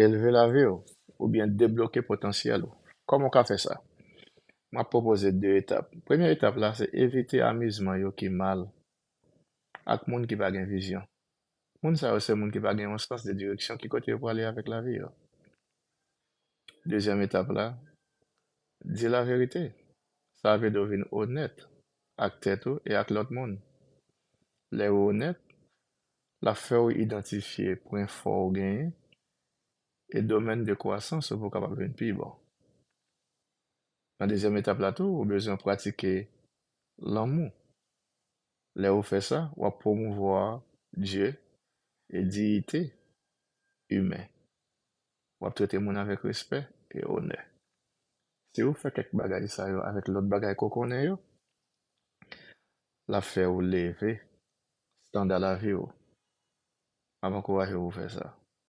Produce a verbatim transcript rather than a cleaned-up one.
elve lavi w, oubyen debloke potansyèl ou. Kòman w ka fè sa? M ap pwopoze de etap. Premye etap la, se evite amizman yo ki mal ak moun ki pa gen vizyon. Moun sa yo se moun ki pa gen yon sans de direksyon, ki kote yo prale avèk lavi yo. Dezyèm etap la, di laverite. Sa vle di w vin onèt ak tèt ou e ak lòt moun. Lè ou onèt, l ap fè w idantifye pwen fò ou genyen e domèn de kwasans ou pou w kapab vin pi bon. Nan dezyèm etap la tou, ou bezwen pratike lanmou. Lè ou fè sa, w ap pwomouvwa dye e diyite imen. W ap trete moun avèk respè e onè. Si ou fè kèk bagay sa yo avèk lòt bagay ke w konnen yo, l ap fè ou leve estanda lavi w. M ap ankouraje w pou w fè sa.